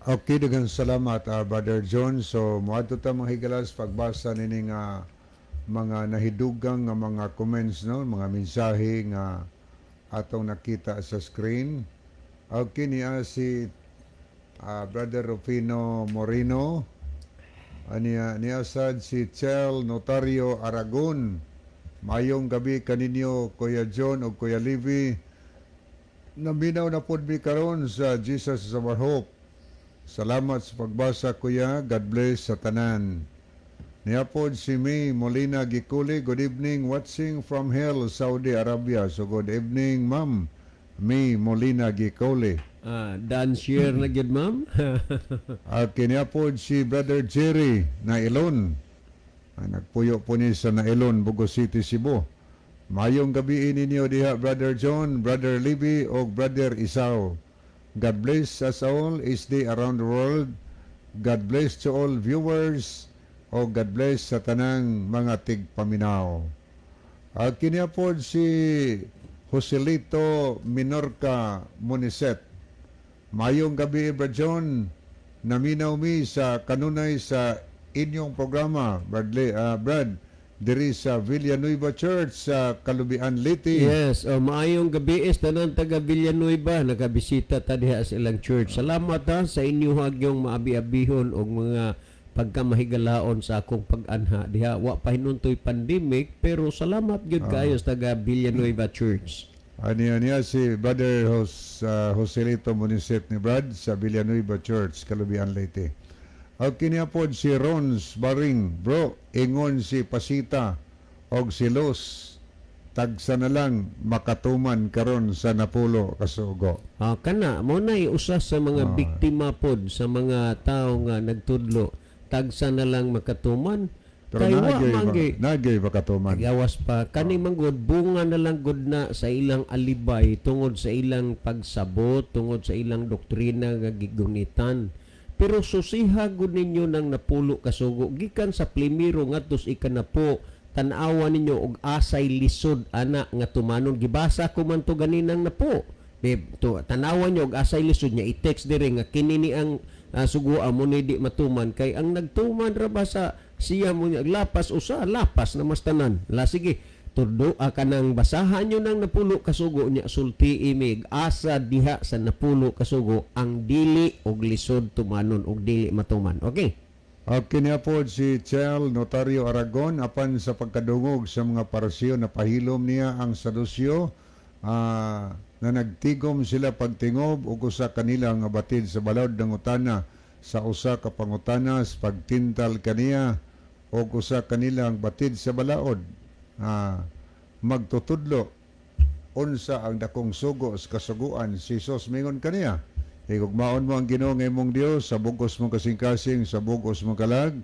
Okay, daghang salamat, Brother John. So, moadto ta, mga higalas, pagbasa nini nga mga nahidugang nga mga comments, no, mga mensahe nga atong nakita sa screen. Okay, niya si Brother Rufino Moreno. Aniya niya sad si Chel Notario Aragon. "Mayong gabi kaninyo, Kuya John ug Kuya Levi. Naminaw na pod mi karon sa Jesus is Our Hope. Salamat sa pagbasa, Kuya. God bless sa tanan." Niya pod si May Molina Gikuli. "Good evening, watching from Hail, Saudi Arabia." So good evening, Ma'am May Molina Gikuli. Dan share na gyud, ma'am. At kiniya pod si Brother Jerry Nailon. Nagpuyo po ni sa Nailon, Bogo City, Cebu. "Mayong gabi ninyo diha, Brother John, Brother Libby, o Brother Isao. God bless us all each day around the world. God bless to all viewers o God bless sa tanang mga tigpaminaw." At kiniya pod si Joselito Minorca Muniset. "Mayong gabi, Brad John. Naminaw mi sa kanunay sa inyong programa, Bradley, Brad, diri sa Villanueva Church sa Kalubian, Leyte." Yes, oh, maayong gabi is tanan taga Villanueva, nakabisita ta diha sa ilang church. Salamat ha sa inyo hagyong maabi-abihon og mga pagkamahigalaon sa akong pag-anha diha. Wa pa hinuntoy pandemic, pero salamat gyud kaayo sa taga Villanueva Church. Aniya niya si Brother Joselito Muniset ni Brad sa Villanueva Church, Kalubian, Leyte. Ang kiniya pod si Rons Baring, "Bro, ingon si Pasita og si Luz, tagsa na lang makatuman karon sa napulo kasugo." Ah, kana mo na usa sa mga biktima pod sa mga tao nga nagtudlo, tagsa na lang makatuman. Pero Kay wa nagay man gyud nagay makatuman. Gawas pa kani man gud, bunga na lang gud na sa ilang alibay tungod sa ilang pagsabot, tungod sa ilang doktrina nga gigunitan. Pero susiha gud ninyo nang napulo kasugo gikan sa primero ngadto sa ikanapo. Tan-awa ninyo og asay lisod ana nga tumanon. Gibasa ko man to ganinang napo. Beb, to tanawan nyo og asay lisod niya. I-text dire nga kini ni ang Sugo mo ni di matuman kay ang nagtuman ra ba sa siya mo niya lapas usa, lapas na mas tanan. La sige, tudlo kanang basahan nyo ng 10 kasugo niya, sulti imig asa diha sa 10 kasugo ang dili og lisod tumanon og dili matuman. Okay. Okay niya po si Chel Notario Aragon, apan sa pagkadungog sa mga Pariseo, napahilom niya ang Saduseo na nagtigom sila pagtingob ug usa kanila nga batid sa balaod nangutana sa usa ka pangutana sa pagtintal kaniya, ug usa kanila ang batid sa balaod, "Magtutudlo, unsa ang dakong sugo sa kasuguan?" Si Jesus mingon kaniya, "Higugmaon mo ang Ginoo nga imong Dios sa bugos mong kasing-kasing, sa bugos mong kalag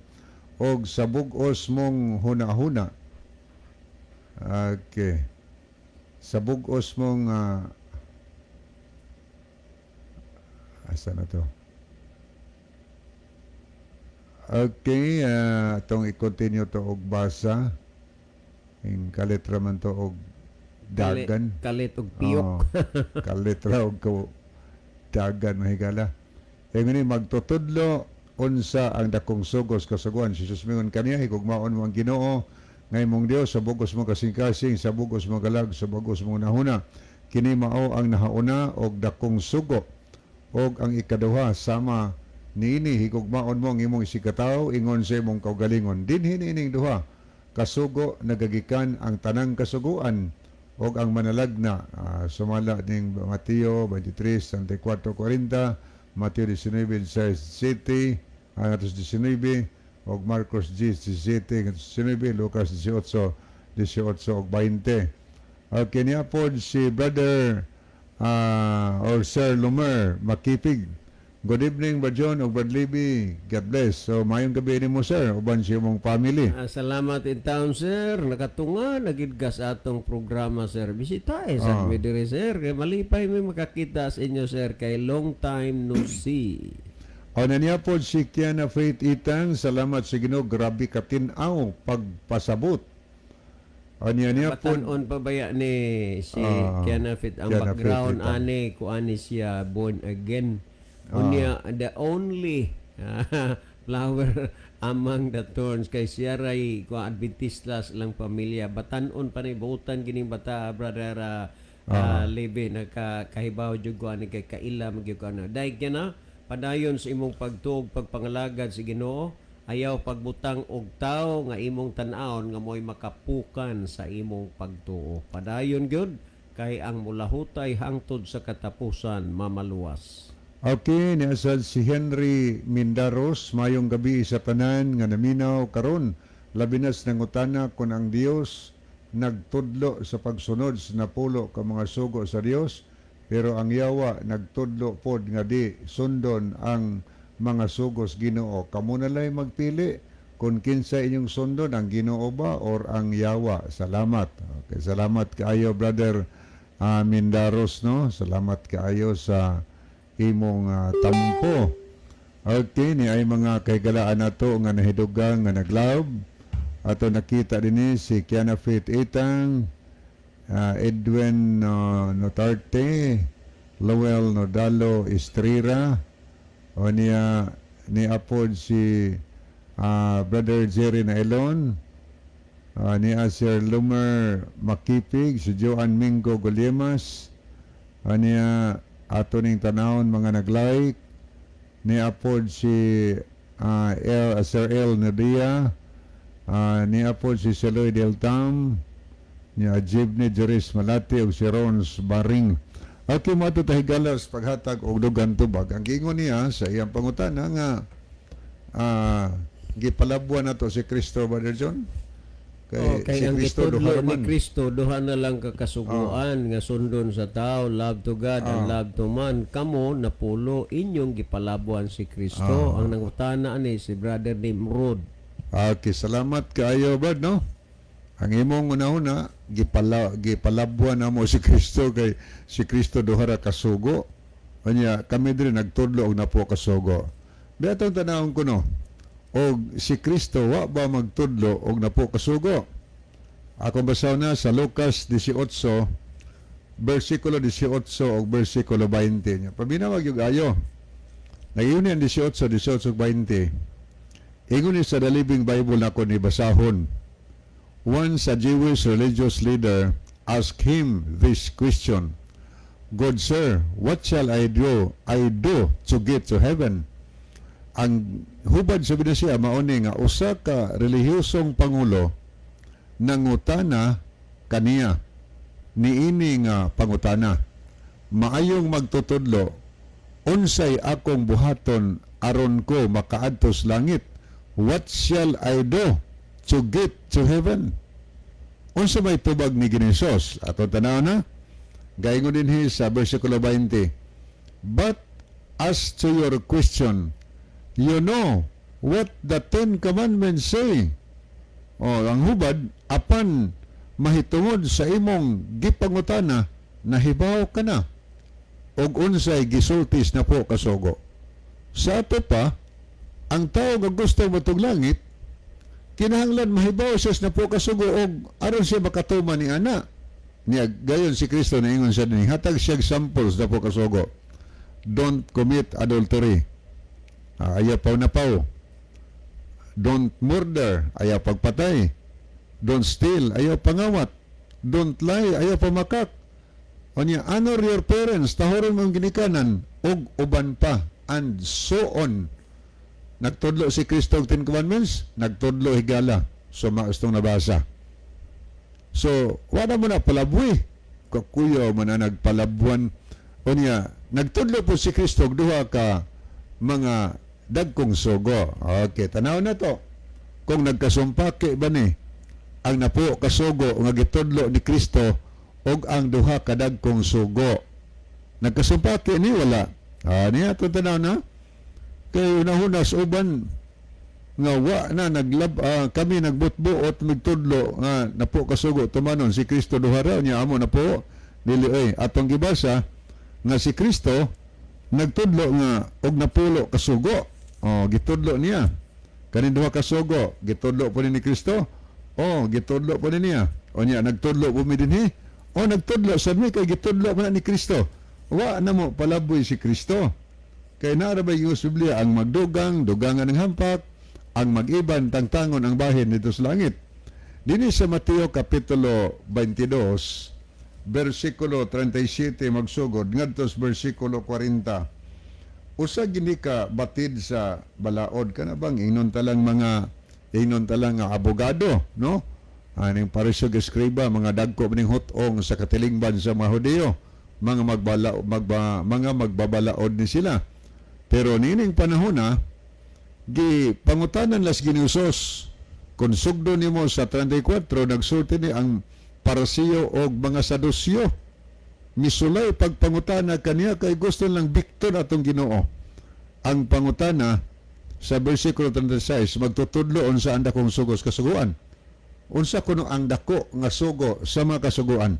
ug sa bugos mong hunahuna." Okay. Sa bugos mong asa na to? Okay, atong i-continue to og basa. Ing kalitra man to og dagan. Kalit og piyok. Oo. Kalitra og dagan, mahigala. Kaya ngani, "Magtutudlo, unsa ang dakong sugos kasuguan?" Si Jesus mingon kaniya, "Higugmaon mo ang Ginoo nga imong Dios sa bugos mong kasing-kasing, sa bugos mong kalag, sa bugos mong hunahuna. Kini mao ang nahauna og dakong sugo. Og ang ikaduha sama niini, higugmaon mo ang imong isigkatawo ingon sa imong kaugalingon. Dinhi niining duha kasugo nagagikan ang tanang kasuguan og ang manalagna." Sumala ning Mateo 23, 34, 40, Mateo 19, 17, 19, og Marcos 10, 17, 19, Lucas 18, 18 og 20. Okay niya po si Brother or Sir Lumer Makipig. "Good evening, Brad John ug Brad Libby. God bless." So, mayong gabi nimo, sir, uban sa imong family. Salamat in town, sir. Nakatunga na gid ka sa atong programa, sir. Bisita eh sa mi diri, sir. Kay malipay mi makakita sa inyo, sir, kay long time no see. O na niya po si Kiana Faith Itang, "Salamat sa Ginoo, grabe katin-aw pagpasabot." O niya niya po, Batan-on pa baya ni si Kiana Faith ang Kiana Faith background Itang. Ani ko ani siya born again. Unya the only flower among the thorns kay siya ray ko Adventista lang pamilya. Batan-on pa ni buutan gining bata, brother Lebe, naka kahibaw jud ko ani kay kaila magyud ko ana. Dahil na padayon sa imong pagtuog, pagpangalagad sa Ginoo. Ayaw pagbutang og tawo nga imong tan-awon nga mo'y makapukan sa imong pagtuo. Padayon gyud kay ang mulahutay hangtod sa katapusan mamaluwas. Okay, niya sad si Henry Mindaros, "Mayong gabi sa tanan nga naminaw karon. Labi na sa nangutana kung ang Dios nagtudlo sa pagsunod sa 10 ka mga sugo sa Dios, pero ang yawa nagtudlo pod nga di sundon ang mga sugos Ginoo. Kamo na lay magpili kung kinsa inyong sundon, ang Ginoo ba or ang yawa. Salamat." Okay, salamat kaayo, Brother Mindaros, no? Salamat kaayo sa imong tampo. Okay, ni ay mga kahigalaan nato nga nahidugang nga naglove. Ato nakita dinhi si Kiana Faith Itang, Edwin Notarte, Lowell Nodalo Estrera, o niya ni apod si Brother Jerry Nailon, ni Sir Lumer Makipig, si Joan Mingo Guliemas, niya ato ning tanawon mga nag-like, ni apod si Sir L. Nadia, ni apod si Saloy Del Tam, ni Ajib ni Jeris Malati ug si Rons Baring. Okay, mo ato tahigala sa paghatag og dugang tubag. Ang giingon niya sa iyang pangutana nga gipalabwan nato si Kristo, Brother John. Kay, Oh, kay si ang Kristo gitudlo duha ni man. Kristo, duha na lang kakasuguan nga sundon sa tao, love to God and love to man. Kamo 10, inyong gipalabuan si Kristo. Ang nangutana ani si Brother Nimrod. Okay, salamat kaayo, Brad, no? Ang imong una-una, gipalabwan namo si Kristo kay si Kristo duha ra kasugo. Unya, kami diri nagtudlo og 10 kasugo. Biya atong tanawon ko, no. Og si Kristo wa ba magtudlo og 10 kasugo? Ako basaw na sa Lucas 18 versikulo 18 og versikulo 20 niya. Paminawag yung ayo. Nag-iyon ang 18, 18, 20. Ingon ni sa The Living Bible na ko ni basahon. Once a Jewish religious leader asked him this question, "Good sir, what shall I do to get to heaven?" Ang hubad sa siya mauni nga usa ka relihiyosong pangulo nangutana kaniya niini nga pangutana: "Maayong magtutudlo, unsay akong buhaton aron ko makaadto sa langit? What shall I do to get to heaven?" Unsa may tubag ni Ginoong Hesus? Ato tanaw na. Gaingon dinhi sa versikulo 20. "But as to your question, you know what the Ten Commandments say." O, ang hubad, apan mahitungod sa imong gipangutana, nahibaw ka na og unsay gisulti sa napulo ka sugo. Sa ato pa, ang tao nga gusto moadtog langit, kinahanglan mahibaw siya sa napulo ka sugo og aron siya makatuman ni ana. Niya gayon si Kristo naingon siya dinhi, hatag siya samples sa napulo ka sugo. Don't commit adultery. Ayaw paw na paw. Don't murder, ayaw pagpatay. Don't steal, ayaw pangawat. Don't lie, ayaw pamakak. Onya, honor your parents, tahoron mong ginikanan, ug uban pa, and so on. Nagtudlo si Kristo og Ten Commandments, nagtudlo, higala, so maastong nabasa. So, wala mo na palabwi. Kakuya man na nagpalabuan. Unya, nagtudlo po si Kristo og duha ka mga dagkong sugo. Okay, tanaw na to. Kung nagkasumpaki ba ni ang napulo ka sugo nga gitudlo ni Kristo og ang duha ka dagkong sugo. Nagkasumpaki ni wala? Niya to tanaw na. Kay unahuna sa uban nga wa na naglab kami nagbutbuot migtudlo nga napulo ka sugo tumanon si Kristo, duha ra niya amo na po. Dili oy, atong gibasa nga si Kristo nagtudlo nga og napulo ka sugo. Oh, gitudlo niya kanin duha ka sugo. Gitudlo po ni Kristo. Oh, gitudlo po ni niya. O niya, nagtudlo po mi dinhi. Oh, nagtudlo sad mi kay gitudlo man ni Kristo. Wa na mo palaboy si Kristo kay naa ba yung Biblia, ang magdugang dugangan ng hampak, ang mag-iban tangtangon ang bahin dito sa langit. Dinhi sa Mateo Kapitulo 22, versikulo 37 magsugod ngadto sa versikulo 40. Usa gini ka batid sa balaod, kana bang ingnon talang nga abogado, no? Aning Pariseo, eskriba, mga dagko ning hut-ong sa katilingban sa mga Hudiyo, mga magbabalaod ni sila. Pero niining panahon na gi pangutanan las Ginoong Hesus. Kung sugdo nimo sa 34, nagsulti ni ang Pariseo og mga Saduseo, misulay pagpangutana kaniya kay gusto lang bikton atong Ginoo. Ang pangutana sa versikulo 36, magtutudlo unsa ang dakong sugo sa kasuguan, unsa kuno ang dako nga sugo sa mga kasuguan.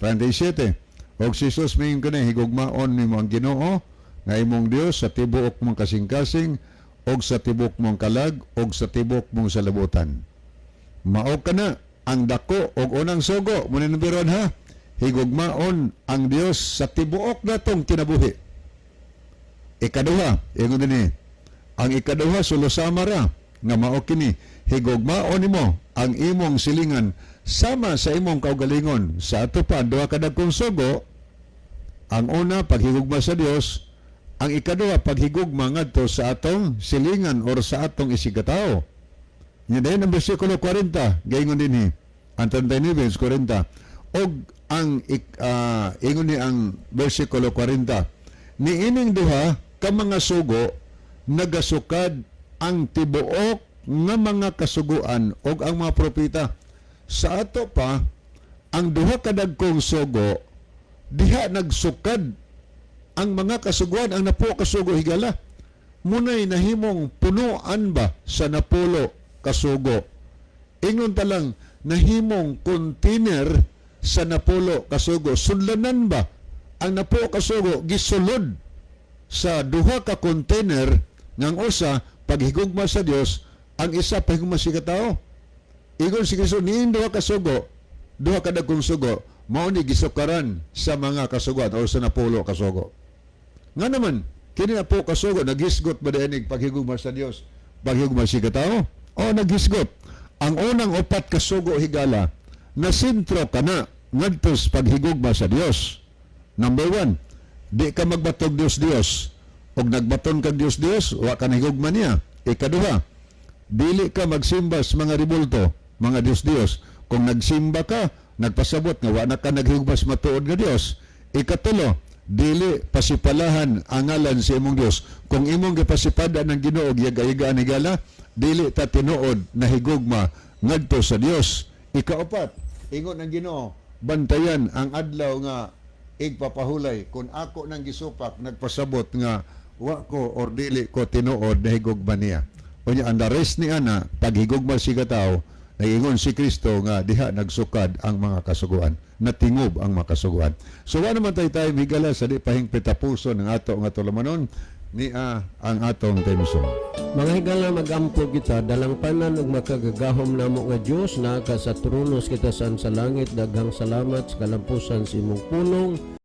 37, og si Jesus miingon kani, "Higugmaon nimo ang Ginoo nga imong Dios sa tibuok mong kasing-kasing og sa tibuok mong kalag og sa tibuok mong salabutan. Mao kana ang dako og unang sugo." Muna number ha, higugmaon ang Dios sa tibuok natong kinabuhi. Ikaduha, ingon dinhi, ang ikaduha sulusama ra nga mao kini: "Higugmaon nimo ang imong silingan sama sa imong kaugalingon." Sa ato pa, duha ka dagkong sugo: ang una, paghigugma sa Dios; ang ikaduha, paghigugma ngadto sa atong silingan or sa atong isigkatawo. Nya dayon ang bersikulo 40, gaingon dinhi, ang 39 40. Og ang ingon ni ang bersikulo 40, niining duha ka mga sugo nagasukad ang tibuok nga mga kasuguan og ang mga propeta. Sa ato pa, ang duha ka dagkong sugo, diha nagsukad ang mga kasuguan, ang napulo kasugo, higala. Munay nahimong punuan ba sa napulo kasugo? Ingon ta lang, nahimong container sa napulo kasugo. Sudlanan ba? Ang napulo kasugo gisulod sa duha ka container ngang usa paghigugma sa Dios, ang isa paghigugma sa katao. Ingon si Kristo, niining duha ka sugo, duha ka dagkong sugo, mao ni gisukaran sa mga kasuguan o sa napulo kasugo. Nga naman, Kini na po kasugo, naghisgot ba diay paghigugma sa Dios, paghigugma sa katao? O naghisgot. Ang unang upat ka sugo, higala, na sentro kana ngadto sa paghigugma sa Dios. Number 1, di ka magbatog Dios Dios. Og nagbaton kag Dios Dios, wa ka nahigugma niya. Ikaduha, dili ka magsimba sa mga ribulto, mga Dios Dios. Kung nagsimba ka, nagpasabot nga wa na ka naghigugma sa matuod nga Dios. Ikatulo, dili pasipalahan ang ngalan sa imong Dios. Kung imong gipasipada ng Ginoo yaga-yagaan, higala, dili ta tinuod na higugma ngadto sa Dios. Ikaapat, ingon ang Ginoo, bantayan ang adlaw nga igpapahulay. Kung ako nang gisupak, nagpasabot nga wa ko or dili ko tinuod na higugma niya. Unya ang the rest ni ana paghigugma si katao, naiingon si Kristo nga diha nagsukad ang mga kasuguan, natingob ang mga kasuguan. So wa naman tayo tayo, higala, sa di pahingpit tapuson ng ato nga tulumanon ni ang atong theme song. Mga higala, magampo kita. Dalangpanan ug makagagahom namo nga Dios, naa ka sa trono sa kitasan sa langit, daghang salamat sa kalampusan sa imong pulong.